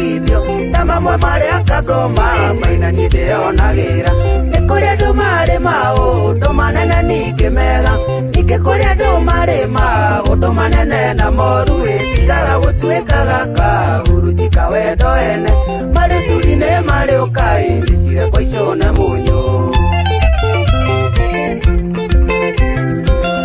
Gũcirithio ta mamwe marĩa kagoma maina niĩ ndĩonagĩra. Nĩ kũrĩ andũ marĩ maũndũ manene ningĩ mega, ningĩ kũrĩ andũ marĩ maũndũ manene na moru. Tigaga gũtuĩkaga kahuruti ka wendo ene, marĩ ũturi-inĩ marĩ ũkai nĩcirekwo icũne mũnyũ.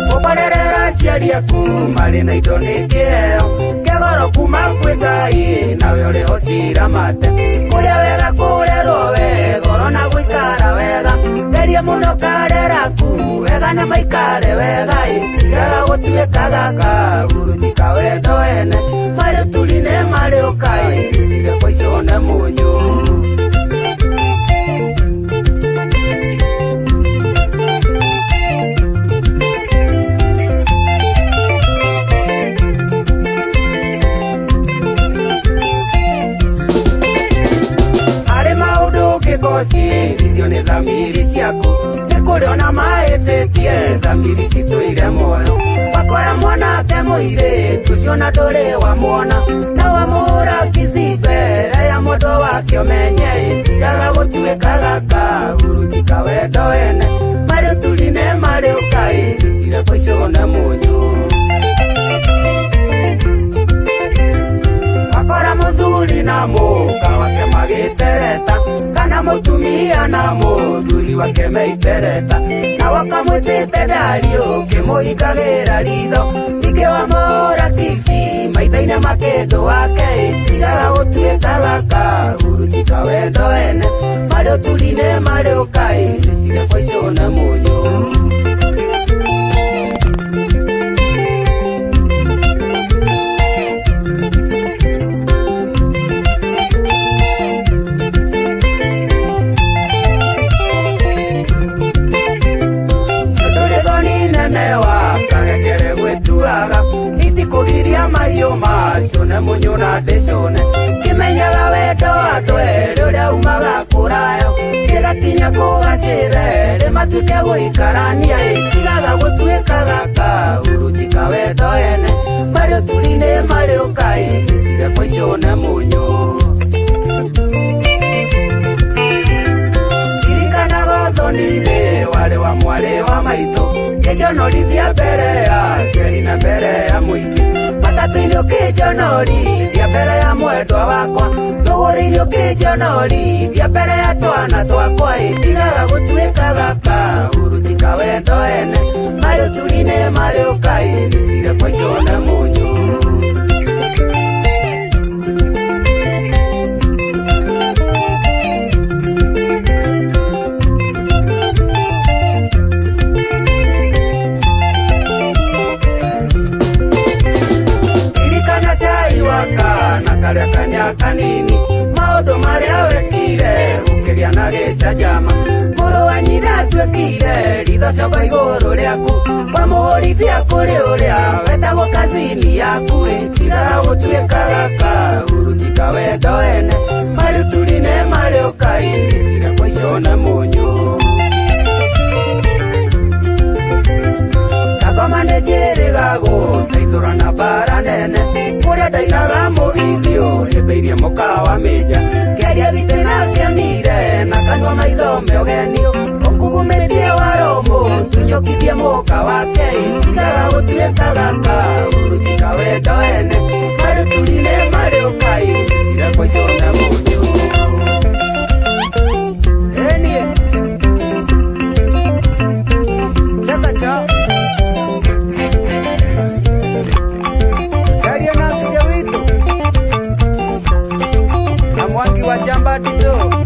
Gũkorerera aciari aku marĩ na indo nĩ kĩheo kĩa goro kuma kwĩ Ngai, nawe ũrĩho ciramate. Kũrĩa wega kũrerwo wega ũrona gũikara wega, geria mũno kareraku wega na maikare wega. Tigaga gũtuĩkaga kahuruti ka wendo ene, marĩ ũturi-inĩ marĩ ũkai nĩcirekwo icũne mũnyũ. Harĩ maũndũ ũngĩgocirithio nĩ thamiri ciaku, nĩ kũrĩ ona mahĩtĩtie thamiri citũire muoyo. Wakora mwanake mũirĩtu ũcio na ndũrĩ wamwona, na wamũhũra kici mbere ya mwendwa wake ũmenye. Tigaga gũtuĩkaga kahuruti ka wendo ene, marĩ ũturi-inĩ marĩ ũkai nĩcirekwo icũne mũnyũ. Akora mũthuri na mũka wake magĩtereta, kana mũtumia na mũthuri wake meitereta, na wakamwĩtĩte ndariũ kĩmũhingagĩra ritho, ningĩ wamũhũra kici maitho-inĩ ma kĩndũ wake. Tigaga gũtuĩkaga kahuruti ka wendo ene, marĩ ũturi-inĩ marĩ ũkai nĩcirekwo icũne mũnyũ. Ndũrĩ thoni nene wa kahengere gwĩtuaga, itikũgiria mahiũ macũne mũnyũ na ndĩcũne. Kĩmenyaga wendo andũ erĩ ũrĩa umaga kũraya, gĩgakinya kũgacĩre rĩ matuĩke gũikarania. Tigaga gũtuĩkaga kahuruti ka wendo ene, marĩ ũturi-inĩ marĩ ũkai nĩcirekwo icũne mũnyũ. Ririkanaga ũthoni-inĩ warĩ wa mwarĩ wa maitũ, kĩnjonorithia mbere ya aciari na mbere ya mũingĩ. Matatũ-inĩ ũkĩnjonorithia mbere ya mwendwa wakwa, thũgũrĩ-inĩ ũkĩnjonorithia mbere ya twana twakwa. Tigaga gũtuĩkaga kahuruti ka wendo ene, marĩ ũturi-inĩ marĩ ũkai nĩcirekwo icũne mũnyũ. Ririkana cai wa kana karĩa kanya kanini, maũndũ marĩa wekire gũkĩgĩa na gĩcanjama. Mũrũ wa nyina atuĩkire ritho coka igũrũ rĩaku, wamũhũrithia kũrĩ ũrĩa wetagwo kazini yaku. Tigaga gũtuĩkaga kahuruti ka wendo ene, marĩ ũturi-inĩ marĩ ũkai nĩcirekwo icũne mũnyũ. Ngoma nĩ njĩrĩga gũteithũra na mbara nene, kũrĩa ndainaga mũgithio hĩmbĩirie mũkawa mĩnja. Kĩaria gĩtĩna kĩonire na kanua maitho meũgenio, ũkugumĩtie waromo tunyũkithie mũka wake. Tigaga gũtuĩkaga kahuruti ka wendo ene, marĩ ũturi-inĩ marĩ ũkai nĩcirekwo icũne mũnyũ. Ĩniĩ chakacha Yario na Ngige witũ na Mwangi wa Jamba Nditũ.